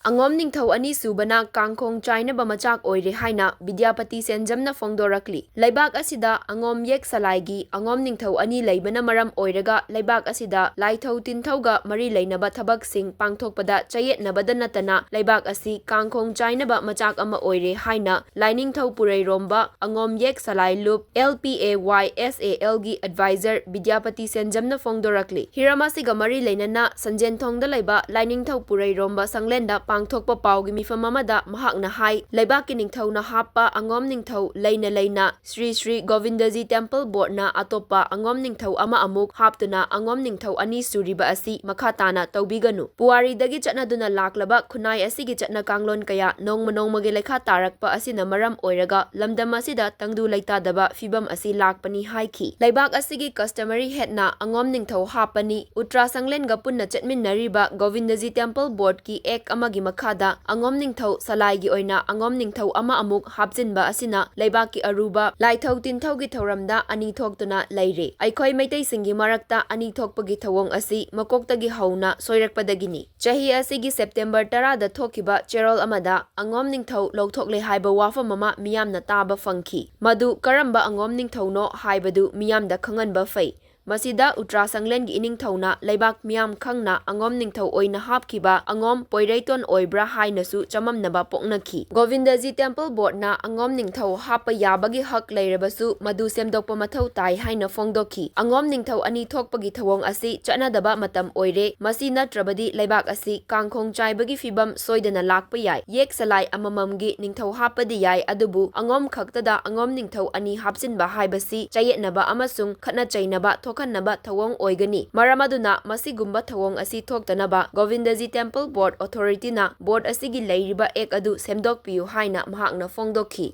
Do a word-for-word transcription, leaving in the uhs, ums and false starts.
ꯑꯉꯣꯝ ꯅꯤꯡꯊꯧ ꯑꯅꯤꯁꯨꯕꯅ ꯀꯥꯡꯈꯣꯡ ꯆꯥꯏꯅꯕ ꯃꯆꯥꯛ ꯑꯣꯏꯔꯦ ꯍꯥꯏꯅ ꯕꯤꯗ꯭ꯌꯥꯄꯇꯤ ꯁꯦꯟꯖꯝꯅ ꯐꯣꯡꯗꯣꯔꯛꯂꯤ꯫ ꯂꯩꯕꯥꯛ ꯑꯁꯤꯗ ꯑꯉꯣꯝ ꯌꯦꯛ ꯁꯂꯥꯏꯒꯤ ꯑꯉꯣꯝ ꯅꯤꯡꯊꯧ ꯑꯅꯤ ꯂꯩꯕꯅ ꯃꯔꯝ ꯑꯣꯏꯔꯒ ꯂꯩꯕꯥꯛ ꯑꯁꯤꯗ ꯂꯥꯏꯊꯧ ꯇꯤꯟꯊꯧꯒ ꯃꯔꯤ ꯂꯩꯅꯕ ꯊꯕꯛꯁꯤꯡ ꯄꯥꯡꯊꯣꯛꯄꯗ ꯆꯌꯦꯠꯅꯕꯗ ꯅꯠꯇꯅ ꯂꯩꯕꯥꯛ ꯑꯁꯤ ꯀꯥꯡꯈꯣꯡ ꯆꯥꯏꯅꯕ ꯃꯆꯥꯛ ꯑꯃ ꯑꯣꯏꯔꯦ ꯍꯥꯏꯅ ꯂꯥꯏꯅꯤꯡꯊꯧ ꯄꯨꯔꯩꯔꯣꯝꯕ ꯑꯉꯣꯝ ꯌꯦꯛ ꯁꯂꯥꯏ ꯂꯨꯞ, L P A Y S A L ꯒꯤ advisor ꯕꯤꯗ꯭ꯌꯥꯄꯇꯤ ꯁꯦꯟꯖꯝꯅ ꯐꯣꯡꯗꯣꯔꯛꯂꯤ꯫ ꯍꯤꯔꯝ ꯑꯁꯤꯒ ꯃꯔꯤ ꯂꯩꯅꯅ ꯁꯟꯖꯦꯟꯊꯣꯡꯗ ꯂꯩꯕ ꯂꯥꯏꯅꯤꯡꯊꯧ ꯄꯨꯔꯩꯔꯣꯝꯕ ꯁꯪꯂꯦꯟꯗ ꯄꯥꯡꯊꯣꯛꯄ ꯄꯥꯎꯒꯤ ꯃꯤꯐꯝ ꯑꯃꯗ ꯃꯍꯥꯛꯅ ꯍꯥꯏ, ꯂꯩꯕꯥꯛꯀꯤ ꯅꯤꯡꯊꯧꯅ ꯍꯥꯞꯄ ꯑꯉꯣꯝ ꯅꯤꯡꯊꯧ ꯂꯩꯅ ꯂꯩꯅ ꯁ꯭ꯔꯤ ꯁ꯭ꯔꯤ ꯒꯣꯕꯤꯟꯗꯖꯤ ꯇꯦꯝꯄꯜ ꯕꯣꯔꯗꯅ ꯑꯇꯣꯞꯄ ꯑꯉꯣꯝ ꯅꯤꯡꯊꯧ ꯑꯃ ꯑꯃꯨꯛ ꯍꯥꯞꯇꯨꯅ ꯑꯉꯣꯝ ꯅꯤꯡꯊꯧ ꯑꯅꯤ ꯁꯨꯔꯤꯕ ꯑꯁꯤ ꯃꯈꯥ ꯇꯥꯅ ꯇꯧꯕꯤꯒꯅꯨ꯫ ꯄꯨꯋꯥꯔꯤꯗꯒꯤ ꯆꯠꯅꯗꯨꯅ ꯂꯥꯛꯂꯕ ꯈꯨꯟꯅꯥꯏ ꯑꯁꯤꯒꯤ ꯆꯠꯅ ꯀꯥꯡꯂꯣꯟ ꯀꯌꯥ ꯅꯣꯡꯃ ꯅꯣꯡꯃꯒꯤ ꯂꯩꯈꯥ ꯇꯥꯔꯛꯄ ꯑꯁꯤꯅ ꯃꯔꯝ ꯑꯣꯏꯔꯒ ꯂꯝꯗꯝ ꯑꯁꯤꯗ ꯇꯪꯗꯨ ꯂꯩꯇꯥꯗꯕ ꯐꯤꯕꯝ ꯑꯁꯤ ꯂꯥꯛꯄꯅꯤ ꯍꯥꯏꯈꯤ꯫ ꯂꯩꯕꯥꯛ ꯑꯁꯤꯒꯤ customary headꯅ ꯑꯉꯣꯝ ꯅꯤꯡꯊꯧ ꯍꯥꯞꯄꯅꯤ꯫ ꯎꯇ꯭ꯔꯥ ꯁꯪꯂꯦꯟꯒ ꯄꯨꯟꯅ ꯆꯠꯃꯤꯟꯅꯔꯤꯕ ꯒꯣꯕꯤꯟꯗꯖꯤ ꯇꯦꯝꯄꯜ ꯕꯣꯔꯗꯀꯤ act ꯑꯃꯒꯤ ꯃꯈꯥꯗ ꯑꯉꯣꯝ ꯅꯤꯡꯊꯧ ꯁꯂꯥꯏꯒꯤ ꯑꯣꯏꯅ ꯑꯉꯣꯝ ꯅꯤꯡꯊꯧ ꯑꯃ ꯑꯃꯨꯛ ꯍꯥꯞꯆꯤꯟꯕ ꯑꯁꯤꯅ ꯂꯩꯕꯥꯛꯀꯤ ꯑꯔꯨꯕ ꯂꯥꯏꯊꯧ ꯇꯤꯟꯊꯧꯒꯤ ꯊꯧꯔꯝꯗ ꯑꯅꯤ ꯊꯣꯛꯇꯨꯅ ꯂꯩꯔꯦ꯫ ꯑꯩꯈꯣꯏ ꯃꯩꯇꯩꯁꯤꯡꯒꯤ ꯃꯔꯛꯇ ꯑꯅꯤ ꯊꯣꯛꯄꯒꯤ ꯊꯧꯑꯣꯡ ꯑꯁꯤ ꯃꯀꯣꯛꯇꯒꯤ ꯍꯧꯅ ꯁꯣꯏꯔꯛꯄꯗꯒꯤꯅꯤ꯫ ꯆꯍꯤ ꯑꯁꯤꯒꯤ September ꯇꯔꯥꯗ ꯊꯣꯛꯈꯤꯕ ꯆꯦꯔꯣꯜ ꯑꯃꯗ ꯑꯉꯣꯝ ꯅꯤꯡꯊꯧ ꯂꯧꯊꯣꯛꯂꯦ ꯍꯥꯏꯕ ꯋꯥꯐꯝ ꯑꯃ ꯃꯤꯌꯥꯝꯅ ꯇꯥꯕ ꯐꯪꯈꯤ꯫ ꯃꯗꯨ ꯀꯔꯝꯕ ꯑꯉꯣꯝ ꯅꯤꯡꯊꯧꯅꯣ ꯍꯥꯏꯕꯗꯨ ꯃꯤꯌꯥꯝꯗ ꯈꯪꯍꯟꯕ ꯐꯩ꯫ ꯃꯁꯤꯗ ꯎꯇ꯭ꯔꯥ ꯁꯪꯂꯦꯟꯒꯤ ꯏꯅꯤꯡꯊꯧꯅ ꯂꯩꯕꯥꯛ ꯃꯤꯌꯥꯝ ꯈꯪꯅ ꯑꯉꯣꯝ ꯅꯤꯡꯊꯧ ꯑꯣꯏꯅ ꯍꯥꯞꯈꯤꯕ ꯑꯉꯣꯝ ꯄꯣꯏꯔꯩꯇꯣꯟ ꯑꯣꯏꯕ꯭ꯔꯥ ꯍꯥꯏꯅꯁꯨ ꯆꯃꯝꯅꯕ ꯄꯣꯛꯅꯈꯤ꯫ ꯒꯣꯕꯤꯟꯗꯖꯤ ꯇꯦꯝꯄꯜ ꯕꯣꯔꯗꯅ ꯑꯉꯣꯝ ꯅꯤꯡꯊꯧ ꯍꯥꯞꯄ ꯌꯥꯕꯒꯤ ꯍꯛ ꯂꯩꯔꯕꯁꯨ ꯃꯗꯨ ꯁꯦꯝꯗꯣꯛꯄ ꯃꯊꯧ ꯇꯥꯏ ꯍꯥꯏꯅ ꯐꯣꯡꯗꯣꯛꯈꯤ꯫ ꯑꯉꯣꯝ ꯅꯤꯡꯊꯧ ꯑꯅꯤ ꯊꯣꯛꯄꯒꯤ ꯊꯧꯑꯣꯡ ꯑꯁꯤ ꯆꯠꯅꯗꯕ ꯃꯇꯝ ꯑꯣꯏꯔꯦ꯫ ꯃꯁꯤ ꯅꯠꯇ꯭ꯔꯕꯗꯤ ꯂꯩꯕꯥꯛ ꯑꯁꯤ ꯀꯥꯡꯈꯣꯡ ꯆꯥꯏꯕꯒꯤ ꯐꯤꯕꯝ ꯁꯣꯏꯗꯅ ꯂꯥꯛꯄ ꯌꯥꯏ꯫ ꯌꯦꯛ ꯁꯂꯥꯏ ꯑꯃꯃꯝꯒꯤ ꯅꯤꯡꯊꯧ ꯍꯥꯞꯄꯗꯤ ꯌꯥꯏ, ꯑꯗꯨꯕꯨ ꯑꯉꯣꯝ ꯈꯛꯇꯗ ꯑꯉꯣꯝ ꯅꯤꯡꯊꯧ ꯑꯅꯤ ꯍꯥꯞꯆꯤꯟꯕ ꯍꯥꯏꯕꯁꯤ ꯆꯌꯦꯠꯅꯕ ꯑꯃꯁꯨꯡ ꯈꯠꯅ ꯆꯩꯅꯕ ꯊꯣꯛꯍꯟꯅꯕ ꯊꯧꯑꯣꯡ ꯑꯣꯏꯒꯅꯤ꯫ ꯃꯔꯝ ꯑꯗꯨꯅ ꯃꯁꯤꯒꯨꯝꯕ ꯊꯧꯑꯣꯡ ꯑꯁꯤ ꯊꯣꯛꯇꯅꯕ ꯒꯣꯕꯤꯟꯗꯖꯤ ꯇꯦꯝꯄꯜ ꯕꯣꯔꯗ ꯑꯣꯊꯣꯔꯤꯇꯤꯅ ꯕꯣꯔꯗ ꯑꯁꯤꯒꯤ ꯂꯩꯔꯤꯕ act ꯑꯗꯨ ꯁꯦꯝꯗꯣꯛꯄꯤꯌꯨ ꯍꯥꯏꯅ ꯃꯍꯥꯛꯅ ꯐꯣꯡꯗꯣꯛꯈꯤ꯫